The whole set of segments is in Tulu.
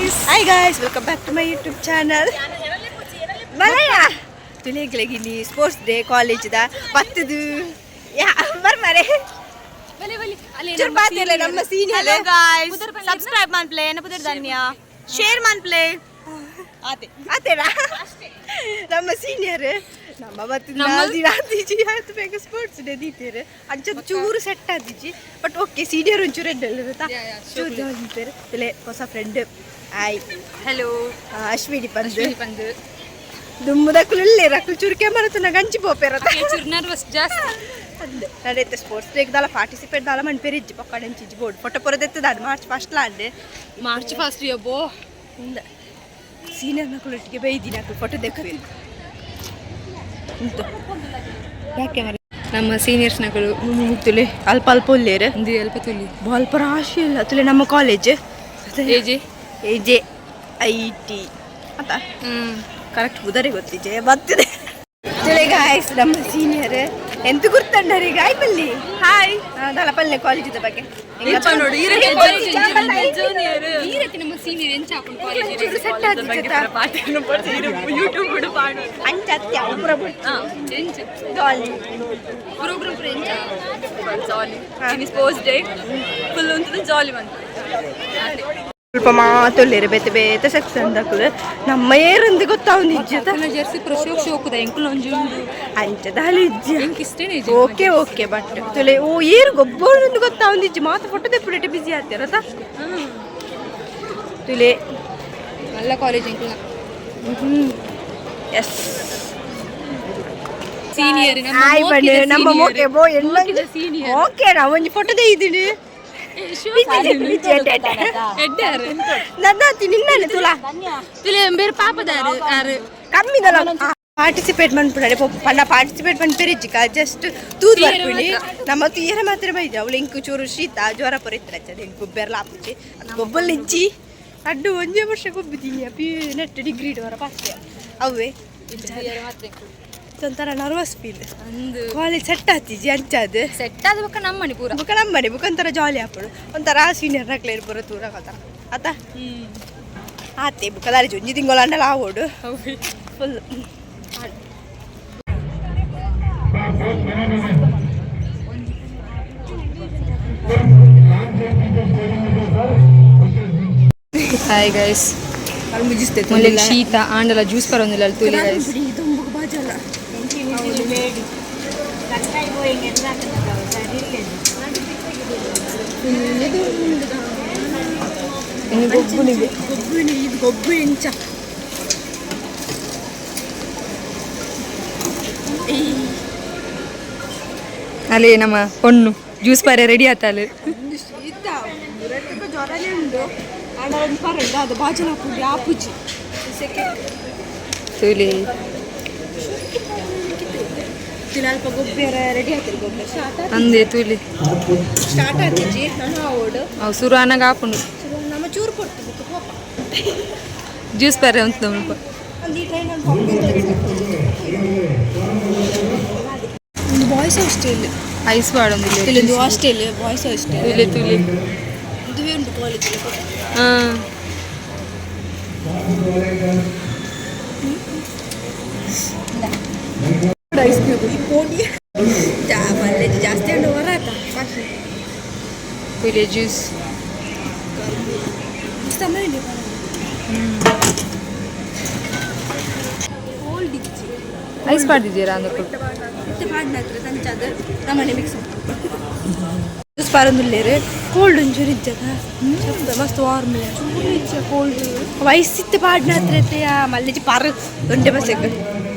Guys, hi guys, welcome back to my YouTube channel. Malaya ತುಳಿಗ್ಲೆಗಿನಿ sports day ಕಾಲೇಜ್ದ ಬತ್ತದು ಯಾ ಬರ್ಮಾರೆ. ಚೂರು ಪಾತಿಲ್ಲ ನಮ್ಮ ಸೀನಿಯರ್. ಹಲೋ ಗಾಯ್ಸ್, ಸಬ್ಸ್ಕ್ರೈಬ್ ಮನ್ಪ್ಲೆ, ಎನ್ನ ಪುದರ್ ಧನ್ಯ, ಶೇರ್ ಮನ್ಪ್ಲೆ. ಆತೇನಾ ನಮ್ಮ ಸೀನಿಯರ್ ನಮ್ಮ ಬತ್ತಿದ ದಿನ ಆತಿಜಿ ಆಯ್ತು ಬೇಗ ಸ್ಪೋರ್ಟ್ಸ್ ಡೇ ದೀತೇರು ಅಂಚದ ಚೂರು ಸೆಟ್ ಆದಿಜಿ. ಬಟ್ ಓಕೆ, ಸೀನಿಯರ್ ಒಂಚೂರು ಎಡ್ಡೆಲ್ಲ ಇರುತ್ತಾ, ಚೂರು ದೀತೇರು. ತುಲೆ ಹೊಸ ಫ್ರೆಂಡ್, ಹಾಯ್. ಹಲೋ. ಅಶ್ವಿನಿ ಪಂದ್. ಬಂದು ದುಮ್ಮದಕ್ಕಲು ಇಲ್ಲೇರು ಅಕ್ಲು ಚೂರು ಕ್ಯಾಮರಾ ತುನ ಗಂಚಿ ಪೋಪೇರತ. ಚೂರು ನರ್ವಸ್ ಜಾಸ್ತಿ. ಅಂದ್ ನಡೆಯುತ್ತೆ ಸ್ಪೋರ್ಟ್ಸ್ ಡೇಗೆ ದಾಲ ಪಾರ್ಟಿಸಿಪೇಟ್ ದಾಲ ಮನ್ಪೇರು ಇಜ್ಜಿ ಪೊಕ್ಕಡೆಂಚಿಜ್ಜಿ ಬೋರ್ಡ್ ಫೋಟೋ ಪೊರದೆತ್ತದ ಅದು March first ಲಾಂಡ್. March first ಯಬ್ಬೋ. ಉಂದ senior ನಕಲು ಒಟ್ಟಿಗೆ ಬೈದಿನ ಅಕ್ಲು ಫೋಟೋ ದೆಕ್ಕ ಉಂಟು ಯಾಕೆ ಮರೆ. ನಮ್ಮ ಸೀನಿಯರ್ಸ್ ನಗಳು. ತುಲೆ ಅಲ್ಪ ಅಲ್ಪ ಉಲ್ಲೇರು. ಒಂದು ಅಲ್ಪ ತುಲಿ. ಅಲ್ಪ ರಾಶಿ ಇಲ್ಲ. ತುಲೆ ನಮ್ಮ college. AJ. A J I T ಅಂತ. ಕರೆಕ್ಟ್ ಬುದರೆ ಗೊತ್ತಿಜೆ ಬರ್ತದೆ. ತುಲೆ ಗಾಯ್ಸ್, ನಮ್ಮ ಸೀನಿಯರ್ ಎಂತ ಗುರ್ತಂಡರಿ ಗಾಯ್ ಪಲ್ಲಿ. ಹಾಯ್. ದಳ ಪಲ್ಲೆ ಕಾಲೇಜಿದ ಬಗ್ಗೆ. ನೋಡಿ, ಈ ರೀತಿ ನಮ್ಮ ಸೀನಿಯರ್ ಎಂಚ ಹಾಕೊಂಡು ಕಾಲೇಜ್ ಸೆಟ್ ಆದಿಜತ. ಯೂಟ್ಯೂಬ್ ಬಿಡು ಪಾಡು. ಅಂಚ ಅತ್ಯ ಪೂರ ಬಿಡ್ತು. ಎಂಚ ಜಾಲಿ. ಪ್ರೋಗ್ರಾಮ್ ಪೂರ ಎಂಚ ಜಾಲಿ. ಇನಿ ಸ್ಪೋರ್ಟ್ಸ್ ಡೇ ಫುಲ್ ಉಂಟು ಜಾಲಿ ಬಂತು. ಸ್ವಲ್ಪ ಮಾತೊಲ್ಲೇರು ಬೇತೆ ಬೇತೆ ಸೆಕ್ಷನ್ ದಕ್ಕಲು ನಮ್ಮ ಏರಂದು ಗೊತ್ತಾವ್ ನಿಜ್ಜತ. ಜೆರ್ಸಿ ಪೂರ ಶೋಕ್ ಶೋಕುದ ಎಂಕುಲು ಒಂಜಿ ಉಂಡು. ಅಂಚ ದಾಲ ಇಜ್ಜಿ. ಎಂಕ್ ಇಷ್ಟೇನೆ. ಓಕೆ ಓಕೆ, ಬಟ್ ತುಲೆ ಓ ಏರು ಗೊಬ್ಬರೊಂದು ಗೊತ್ತಾವ್ ನಿಜ್ಜಿ. ಮಾತು ಫೋಟೋ ತೆಪ್ಪುಡೆಟ್ ಬಿಸಿ ಆಗ್ತಿರತ ತುಲೆ. ಮಲ್ಲ ಕಾಲೇಜ್ ಎಂಕುಲ. ಎಸ್. ಸೀನಿಯರ್. ಹಾಯ್ ಬಣ್ಣ ನಮ್ಮ ಮೋಕೆ ಬೋ ಎಲ್ಲ. ಸೀನಿಯರ್. ಓಕೆ, ನಾ ಒಂಜಿ ಫೋಟೋ ತೆಗಿದ್ದೀನಿ. ನನ್ನಾತಿ ನಿನ್ನನೆ ತುಲಾ. ತುಲೆ ಬೇರೆ ಪಾಪದಾರು ಆರು. ಕಮ್ಮಿದಲ್ಲ ಪಾರ್ಟಿಸಿಪೇಟ್ ಮನ್ಪುಣೆ ಪಂಡ ಪಾರ್ಟಿಸಿಪೇಟ್ ಮನ್ಪೆರಿಜ್ಜಿಕ ಜಸ್ಟ್ ತೂದು ಬರ್ಪಿಣಿ. ನಮ್ಮ ತೀರ ಮಾತ್ರ ಬೈಜ ಅವಳು ಇಂಕು ಚೂರು ಶೀತ ಜ್ವರ ಪೊರಿತ್ರ ಇಂಕು ಬೆರ್ಲ ಆಪುಜಿ ಅದು ಗೊಬ್ಬಲ್ ಇಜ್ಜಿ. ಅಡ್ಡು ಒಂಜೇ ವರ್ಷ ಗೊಬ್ಬಿದ್ದೀನಿ ಪಿ ನೆಟ್ ಡಿಗ್ರಿ ವರ ಪಾಸ್ ಅವೇ ಒಂಥರ ನರ್ವಸ್ ಫೀಲ್. ಅಂದು. ಕಾಲೇಜ್ ಸೆಟ್ ಆತಿಜಿ ಅಂಚಾದ. ಸೆಟ್ ಆದ ಬೊಕ್ಕ ನಮ್ಮನಿ ಪೂರ. ಬುಕ್ಕ ನಮ್ಮನೆ ಬುಕ್ಕ ಒಂಥರ ಜಾಲಿ ಆಪುಡು ಒಂಥರ ಸೀನಿಯರ್ ನಕ್ಲೇರ್ ಪೂರ ತೂರ ಕಥರ ಆತ ಆತೆ ಬುಕ್ಕ ದಾರಿ ಒಂಜಿ ತಿಂಗಳು ಅಂಡಲ ಆವೋಡು ಫುಲ್. Hi guys. ಅಲ್ಲಿ ಮುಗಿಸ್ತೈತೆ. ಮೊನ್ನೆ ಶೀತ ಆಂಡಲ ಜ್ಯೂಸ್ ಪರೊಂದಿಲ್ಲ ಅಲ್ಲಿ ತೂಲಿ ಗೈಸ್. ದುಂಬುಗ್ ಬಾಜಲ್ಲ. ಇನ್ನು ಗೊಬ್ಬುನಿಗೆ. ಗೊಬ್ಬುನಿ ಇದು ಗೊಬ್ಬು ಎಂಚ. ಅಲ್ಲಿ ನಮ್ಮ ಪೊಣ್ಣು ಜ್ಯೂಸ್ ಪರೆ ರೆಡಿ ಆತಾಳು. ಒಂದು ಶೀತ ಮುರಟ್ಟಕ್ಕೆ ಜ್ವರನೇ ಉಂಡು ಆಂಡ ಒಂದು ಪರಂಡ ಅದು ಬಾಜಲ ಆಪುಜಿ ಆಪುಜಿ ಸೆಕೆ. ತೂಲಿ. ಅಲ್ಪ ಗೊಬ್ಬರ ರೆಡಿ ಆಗ್ತದೆ, ಗೊಬ್ಬರ ಸ್ಟಾರ್ಟ್. ಅಂದೆ ತೂಲಿ. ಸ್ಟಾರ್ಟ್ ಆತಿಜಿ ನಾನು ಆವೋಡು. ಅವು ಸುರು ಅನ್ನಾಗ ಆಪುಂಡು. ನಮ್ಮ ಚೂರು ಕೊಡ್ತು ಬುಕ್ಕ ಪಾಪ. ಜ್ಯೂಸ್ ಪರೆ ಉಂಟು ಮುಲ್ಪ. ಒಂದು ಈ ಟ್ರೈನ್ ಒಂದು ಬಾಯ್ಸ್ ಹಾಸ್ಟೆಲ್. ಐಸ್ ಪಾಡೊಂದಿಲ್ಲ. ಇಲ್ಲೊಂದು ಹಾಸ್ಟೆಲ್, ಬಾಯ್ಸ್ ಹಾಸ್ಟೆಲ್. ತೂಲಿ ತೂಲಿ. ಇದುವೇ ಉಂಟು ಕಾಲೇಜ್. ಹಾಂ. ಐಸ್ ಕ್ಯೂಬ್ ಪೋಡಿ ಜಾಸ್ತಿ ಉಂಟು ಹೊರ ಆತ. ತೂಲಿ ಜ್ಯೂಸ್. ಸಮಯ ಕೋಲ್ಡ್ ಇಚ್ಚಿ. ಐಸ್ ಪಾಡ್ದಿದ್ದೀರಾ ಅಂದಕ್ಕೂ. ಮತ್ತೆ ಪಾಡ್ನಾತ್ರ ತಂಚಾದ ನಮ್ಮನೆ ಮಿಕ್ಸ್ ಜ್ಯೂಸ್ ಪಾರೊಂದುಲ್ಲೇರು. ಕೋಲ್ಡ್ ಒಂಚೂರು ಇಜ್ಜದ ಮಸ್ತ್ ವಾರ್ಮ್ ಚೂರು ಇಜ್ಜ ಕೋಲ್ಡ್ ವಯಸ್ಸಿತ್ತು ಪಾಡ್ನಾತ್ರ ಇತ್ತೆಯಾ ಮಲ್ಲಿಜಿ ಪಾರ್ ಒಂಡೆ ಬಸ್ಸೆಗ್.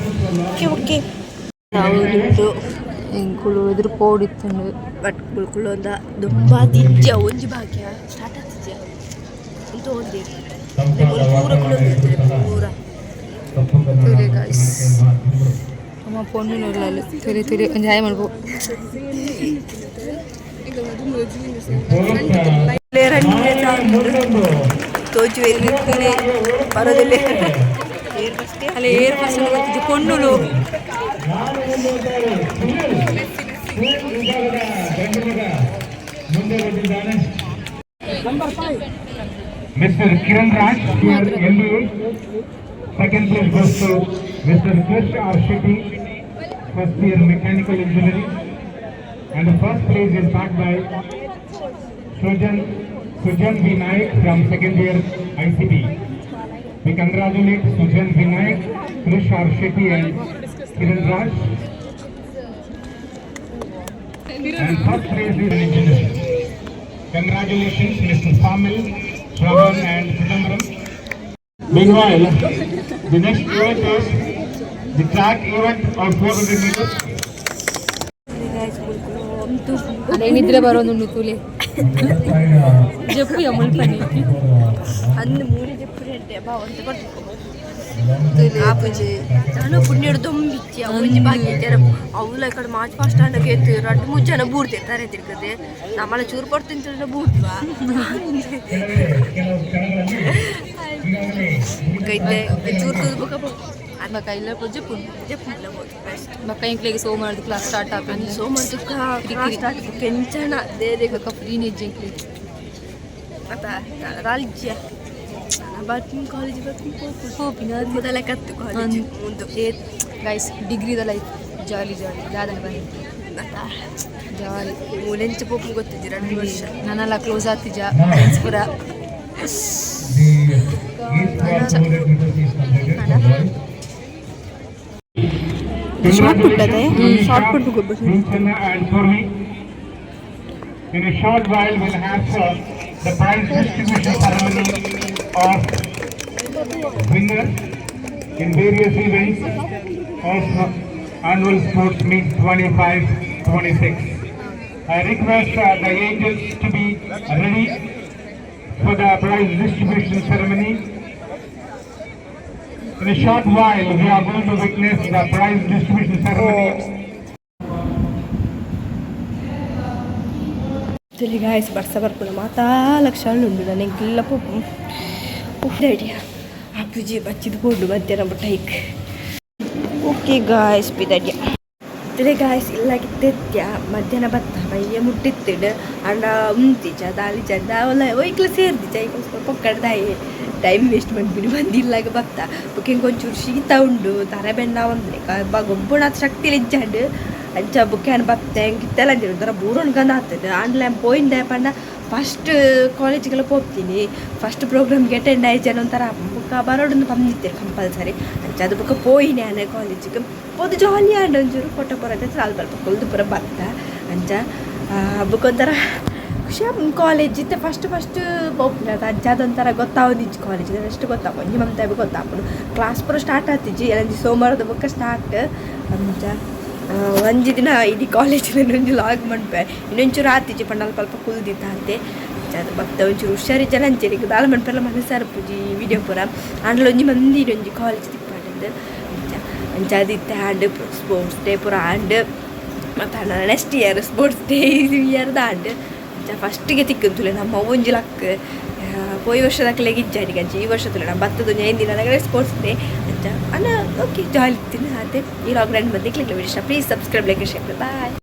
ಓಕೆ ಓಕೆ ಉಂಟು. ಎಂಕುಲು ಎದುರು ಪೋಡಿತ್ತುಂಡು. ಬಟ್ ಕುಳ್ಕುಳ್ಳೊಂದ ದುಂಬಾತಿಜ್ಜ ಒಂಜಿ ಭಾಗ್ಯ ಸ್ಟಾರ್ಟ್ ಆಗ್ತಿಜ್ಜ ಅಂತ ಒಂದೇ ಪೂರ ಕುಳ್ಳೊಂದಿರ್ತಾರೆ ಪೂರ. ತೂಲೆ ಗಾಯ್ಸ್, ಅಮ್ಮ ಪೊಣ್ಣು ನೋಡ್ಲಲ್ಲ. ತುಲೆ ತುಲೆ ಒಂಜಿ ಹಾಯ್ ಮಲ್ಪು. ತೋಜುವೆ ಬರೋದಿಲ್ಲ. ಅಲ್ಲಿ ಏರ್ ಬಸ್ ಗೊತ್ತಿದ್ದು ಪೊಣ್ಣುಲು. ಮುಂದೆ ಬಂದಿದ್ದಾನೆ. Mr. Kiran Raj, year MBA. Second place goes to Mr. Krish R. Shetty, first year mechanical engineering. And the first place is backed by Sujan V. Naik from second year ICB. We congratulate Sujan V. Naik, Krish R. Shetty and Kiran Raj. And first place is engineering. Congratulations, Mr. Samil, Shravan and Chidambaram. Meanwhile, the next event is the track event of 400 meters. ಅದೇ ನಿದ್ರೆ ಬರೋದುಂಡು ತೂಲೆ ಜಪ್ಪು ಮುಲ್ಪನಿ. ಅಂದು ಮೂರಿ ಜಪ್ಪುರೆಂಟೆ ಬಾ ಒಂತೆ ಪಟ್ಟು ಆಪುಜಿ ಜನ ಪುಣ್ಯಡು ದೊಂಬಿಚ್ಚಿ ಒಂಜಿ ಬಾಕಿ ಜನ ಅವ್ಲ ಕಡೆ ಮಾರ್ಚ್ ಫಸ್ಟ್ ಅಂಡ ಕೇತು ರಡ್ಡು ಮೂರು ಜನ ಬೂಡ್ತಿರ್ತಾರೆ ತಿರ್ಗದೆ. ನಮ್ಮಲ್ಲ ಚೂರು ಪಡ್ತಿಂತ ಬೂಡ್ವಾ. ಕೈತೆ ಚೂರು ತೂದು ಬೊಕ ಬೊಕ ಇಲ್ಲ ಜಪ್ಪು. ಜಪ್ಪುಲ್ಲ ಬೋದು ಬೆಸ್ಟ್. ಬೊಕ ಎಂಕ್ಲೆಗ್ ಸೋಮವಾರದ ಕ್ಲಾಸ್ ಸ್ಟಾರ್ಟ್ ಆಪುಂಡು. ಸೋಮವಾರ ಕ್ಲಾಸ್ ಸ್ಟಾರ್ಟ್ ಕೆಂಚನ ದೇದೆ. ಬೊಕ ಫ್ರೀ ನಿಜ್ಜಿ ಎಂಕ್ಲೆಗ್. ಅತ ರಾಜ್ಯ ಬರ್ತೀನಿ, ಕಾಲೇಜ್ ಬರ್ತೀನಿ. ಪೋಪಿನ. ಮೊದಲ ಕತ್ತು ಕಾಲೇಜ್ ಮುಂದೆ. ಏತ್ ಗೈಸ್, ಡಿಗ್ರಿದ ಲೈಫ್ ಜಾಲಿ ಜಾಲಿ ದಾದನ ಬನ್ನಿ. ಜಾಲಿ. ಮೂಲೆಂಚ ಪೋಪು ಗೊತ್ತಿದ್ದೀರ 2 ವರ್ಷ. ನನ್ನೆಲ್ಲ ಕ್ಲೋಸ್ ಆತಿಜ ಫ್ರೆಂಡ್ಸ್ ಪೂರ. The race for 400 meters is completed for boys. Shot put ಅದೇ? Shot put ಗೊಬ್ಬರ. Vinchana and Purvi. In a short while, we'll have the prize distribution ceremony of winners in various events of annual sports meet 25-26. I request the angels to be ready for the prize distribution ceremony. In a short while, we are going to witness the prize distribution ceremony. Guys, ಬರ್ಸ ಬರ್ಪುನ ಮಾತಾ ಲಕ್ಷಣ ಉಂಡು. ನನಗೆಲ್ಲ ಪೋಪು ಐಡಿಯಾ ಆಪುಜಿ ಬಚ್ಚಿದ ಪೋಡು ಮಧ್ಯಾಹ್ನ ಬುಟ್ಟೈಕ್. ಓಕೆ ಗಾಯ್ಸ್, ಪಿದಡ್ಯ ಇತ್ತಲೆ ಗಾಯ್ಸ್. ಇಲ್ಲ ಕಿತ್ತೆತ್ಯ ಮಧ್ಯಾಹ್ನ ಬತ್ತ ಬಯ್ಯ ಮುಟ್ಟಿತ್ತಿಡು ಅಂಡ ಉಂತಿಜ ದಾಲಿ ಚಂದ ಅವಲ್ಲ ಒಯ್ಕ್ಲ ಸೇರ್ದಿಜ. ಈಗ ಸ್ವಲ್ಪ ಪೊಕ್ಕಡ್ದಾಯಿ ಟೈಮ್ ವೇಸ್ಟ್ ಮಾಡ್ಬಿಡಿ ಬಂದಿಲ್ಲಾಗ ಬತ್ತ. ಬೊಕ ಒಂಚೂರು ಶೀತ ಉಂಡು, ತರೆ ಬೆನ್ನ ಒಂದ್ರೆ ಗೊಬ್ಬುಣ ಶಕ್ತಿ ಇಜ್ಜಾಂಡ್. ಅಂಚ ಬೊಕ್ಕ ಬತ್ತೆ ಕಿತ್ತೆಲ್ಲ ಒಂಥರ ಬೂರೊನ್ಕಂದು ಆಗ್ತದೆ. ಆಂಡ್ಲ ಪೋಯಿಂದೆ ಪಂಡ ಫಸ್ಟ್ ಕಾಲೇಜ್ಗೆಲ್ಲ ಪೋಗ್ತೀನಿ, ಫಸ್ಟ್ ಪ್ರೋಗ್ರಾಮ್ಗೆ ಅಟೆಂಡ್ ಆಯ್ ಜನ ಒಂಥರ ಬೊಕ್ಕ ಬರೋಡೊಂದು ಪಂದಿತ್ತೇರು ಕಂಪಲ್ಸರಿ. ಅಂಚ ಅದು ಬೊಕ್ಕ ಪೋಯಿನೆ ಆನೆ. ಕಾಲೇಜಿಗೆ ಪೋದು ಜಾಲಿ ಆಂಡ್ ಒಂಚೂರು ಫೋಟೋ ಪೂರ ಅಲ್ಪ ಅಲ್ಪ ಕೊಲ್ದು ಪೂರ ಬತ್ತ. ಅಂಚ ಬೊಕ್ಕ ಒಂಥರ ಖುಷಿ. ಕಾಲೇಜ್ ಇತ್ತೆ ಫಸ್ಟ್ ಫಸ್ಟ್ ಪೋಪುನ ಅಂಚ ಅದೊಂಥರ ಗೊತ್ತಾವೊಂದಿಜ್ಜಿ. ಕಾಲೇಜ್ ಅಷ್ಟು ಗೊತ್ತಾಪ ಒಂಜಿ ಮಂತೆ ಗೊತ್ತಾಪುಂಡು. ಕ್ಲಾಸ್ ಪೂರ ಸ್ಟಾರ್ಟ್ ಆತಿಜ್ಜಿ, ಒಂಜಿ ಸೋಮವಾರದ ಬೊಕ್ಕ ಸ್ಟಾರ್ಟ್. ಅಂಚ ಒಂಜಿ ದಿನ ಇಡೀ ಕಾಲೇಜ್ ಒಂಜಿ ಲಾಗ್ ಮನ್ಪೆ. ಇನ್ನೊಂಚೂರು ಆತಿಜ್ಜಿ ಪಂಡ ಅಲ್ಪ ಅಲ್ಪ ಕುಲ್ದಿತ್ತ ಅಂತೆ. ಅದು ಬತ್ತ ಒಂಚೂರು ಹುಷಾರಿಜ್ಜಲ್ಲ ಅಂಚೆನಿಗೆ ದಾಲ ಮನ್ಪೆಲ್ಲ ಮನಸ್ಸಾರಪುಜಿ ವಿಡಿಯೋ ಪೂರ. ಆಂಡಲ ಒಂಜಿ ಮಂದಿ ಒಂಜಿ ಕಾಲೇಜ್ ತಿಪ್ಪಾಂಡಂದು. ಅಂಚ ಅಂಚ ಅದಿತ್ತೆ ಆಂಡ್ ಸ್ಪೋರ್ಟ್ಸ್ ಡೇ ಪೂರ ಆಂಡ್. ಮತ್ತು ನೆಕ್ಸ್ಟ್ ಇಯರ್ ಸ್ಪೋರ್ಟ್ಸ್ ಡೇ ಇಯರ್ದ ಆಂಡ್. ಅಂಚ ಫಸ್ಟಿಗೆ ತಿಕ್ಕುಂತುಲೆ ನಮ್ಮ ಒಂಜಿ ಲಕ್. ಪೋಯಿ ವರ್ಷದಕ್ಲೆಗ್ ಇಜ್ಜಾಡಿಗೆ. ಅಂಚ ಈ ವರ್ಷ ತುಲೆ ನಮ್ಮ ಬತ್ತದ ಒಂಜಿ 5 ದಿನ ಸ್ಪೋರ್ಟ್ಸ್ ಡೇ. ಅಂಚ ಅನ್ನ ಓಕೆ, ಜಾಲಿ ಇತ್ತಿನ. ಅದೇ ಈ ಲಾಗ್ ಎಂಡ್ ಬಂದು click video. Please subscribe, like, share. Bye.